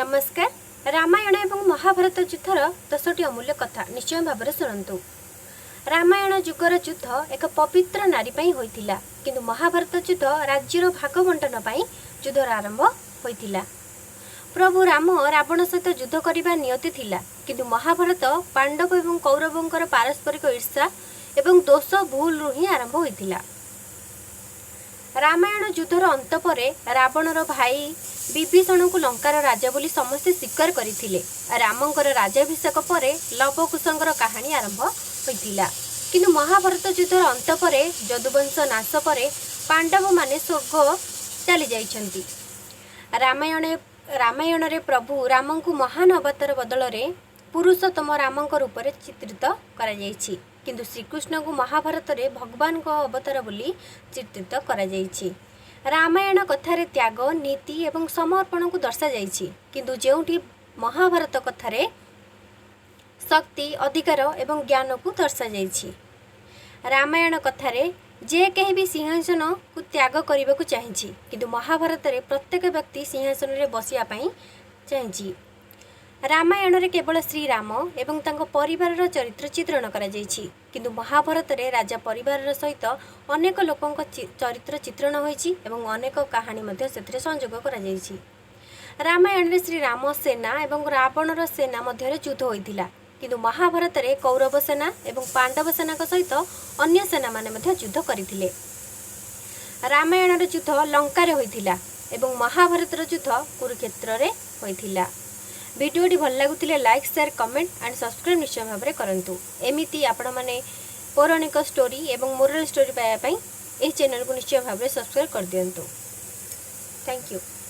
ନମସ୍କାର। ରାମାୟଣ ଏବଂ ମହାଭାରତ ଯୁଦ୍ଧର 10ଟି ଅମୂଲ୍ୟ କଥା ନିଶ୍ଚୟ ଭାବରେ ଶୁଣନ୍ତୁ। ରାମାୟଣ ଯୁଗର ଯୁଦ୍ଧ ଏକ ପବିତ୍ର ନାରୀ ପାଇଁ ହୋଇଥିଲା, କିନ୍ତୁ ମହାଭାରତ ଯୁଦ୍ଧ ରାଜ୍ୟର ଭାଗ ବଣ୍ଟନ ପାଇଁ ଯୁଦ୍ଧର ଆରମ୍ଭ ହୋଇଥିଲା। ପ୍ରଭୁ ରାମ ରାବଣ ସହିତ ଯୁଦ୍ଧ କରିବା ନିୟତି ଥିଲା, କିନ୍ତୁ ମହାଭାରତ ପାଣ୍ଡବ ଏବଂ କୌରବଙ୍କର ପାରସ୍ପରିକ ଈର୍ଷା ଏବଂ ଦୋଷ ଭୁଲରୁ ହିଁ ଆରମ୍ଭ ହୋଇଥିଲା। ରାମାୟଣ ଯୁଦ୍ଧର ଅନ୍ତ ପରେ ରାବଣର ଭାଇ ବିଭୀଷଣଙ୍କୁ ଲଙ୍କାର ରାଜା ବୋଲି ସମସ୍ତେ ସ୍ୱୀକାର କରିଥିଲେ। ରାମଙ୍କର ରାଜାଭିଷେକ ପରେ ଲବକୁଶଙ୍କର କାହାଣୀ ଆରମ୍ଭ ହୋଇଥିଲା, କିନ୍ତୁ ମହାଭାରତ ଯୁଦ୍ଧର ଅନ୍ତ ପରେ ଯଦୁବଂଶ ନାଶ ପରେ ପାଣ୍ଡବମାନେ ସ୍ୱର୍ଗ ଚାଲି ଯାଇଛନ୍ତି। ରାମାୟଣରେ ପ୍ରଭୁ ରାମଙ୍କୁ ମହାନ ଅବତାର ବଦଳରେ ପୁରୁଷୋତ୍ତମ ରାମଙ୍କ ରୂପରେ ଚିତ୍ରିତ କରାଯାଇଛି, କିନ୍ତୁ ଶ୍ରୀକୃଷ୍ଣଙ୍କୁ ମହାଭାରତରେ ଭଗବାନଙ୍କ ଅବତାର ବୋଲି ଚିତ୍ରିତ କରାଯାଇଛି। ରାମାୟଣ କଥାରେ ତ୍ୟାଗ, ନୀତି ଏବଂ ସମର୍ପଣକୁ ଦର୍ଶାଯାଇଛି, କିନ୍ତୁ ଯେଉଁଠି ମହାଭାରତ କଥାରେ ଶକ୍ତି, ଅଧିକାର ଏବଂ ଜ୍ଞାନକୁ ଦର୍ଶାଯାଇଛି। ରାମାୟଣ କଥାରେ ଯେ କେହି ବି ସିଂହାସନକୁ ତ୍ୟାଗ କରିବାକୁ ଚାହିଁଛି, କିନ୍ତୁ ମହାଭାରତରେ ପ୍ରତ୍ୟେକ ବ୍ୟକ୍ତି ସିଂହାସନରେ ବସିବା ପାଇଁ ଚାହିଁଛି। ରାମାୟଣରେ କେବଳ ଶ୍ରୀରାମ ଏବଂ ତାଙ୍କ ପରିବାରର ଚରିତ୍ର ଚିତ୍ରଣ କରାଯାଇଛି, କିନ୍ତୁ ମହାଭାରତରେ ରାଜା ପରିବାରର ସହିତ ଅନେକ ଲୋକଙ୍କ ଚରିତ୍ର ଚିତ୍ରଣ ହୋଇଛି ଏବଂ ଅନେକ କାହାଣୀ ମଧ୍ୟ ସେଥିରେ ସଂଯୋଗ କରାଯାଇଛି। ରାମାୟଣରେ ଶ୍ରୀରାମ ସେନା ଏବଂ ରାବଣର ସେନା ମଧ୍ୟରେ ଯୁଦ୍ଧ ହୋଇଥିଲା, କିନ୍ତୁ ମହାଭାରତରେ କୌରବ ସେନା ଏବଂ ପାଣ୍ଡବ ସେନାଙ୍କ ସହିତ ଅନ୍ୟ ସେନାମାନେ ମଧ୍ୟ ଯୁଦ୍ଧ କରିଥିଲେ। ରାମାୟଣର ଯୁଦ୍ଧ ଲଙ୍କାରେ ହୋଇଥିଲା ଏବଂ ମହାଭାରତର ଯୁଦ୍ଧ କୁରୁକ୍ଷେତ୍ରରେ ହୋଇଥିଲା। ଭିଡ଼ିଓଟି ଭଲ ଲାଗୁଥିଲେ like, share, comment and subscribe ନିଶ୍ଚୟ ଭାବରେ କରନ୍ତୁ। ଏମିତି ଆପଣମାନେ ପୌରାଣିକ ଷ୍ଟୋରି ଏବଂ ମୋରାଲ ଷ୍ଟୋରି ପାଇବା ପାଇଁ ଏହି ଚ୍ୟାନେଲକୁ ନିଶ୍ଚୟ ଭାବରେ ସବସ୍କ୍ରାଇବ୍ କରିଦିଅନ୍ତୁ। Thank you.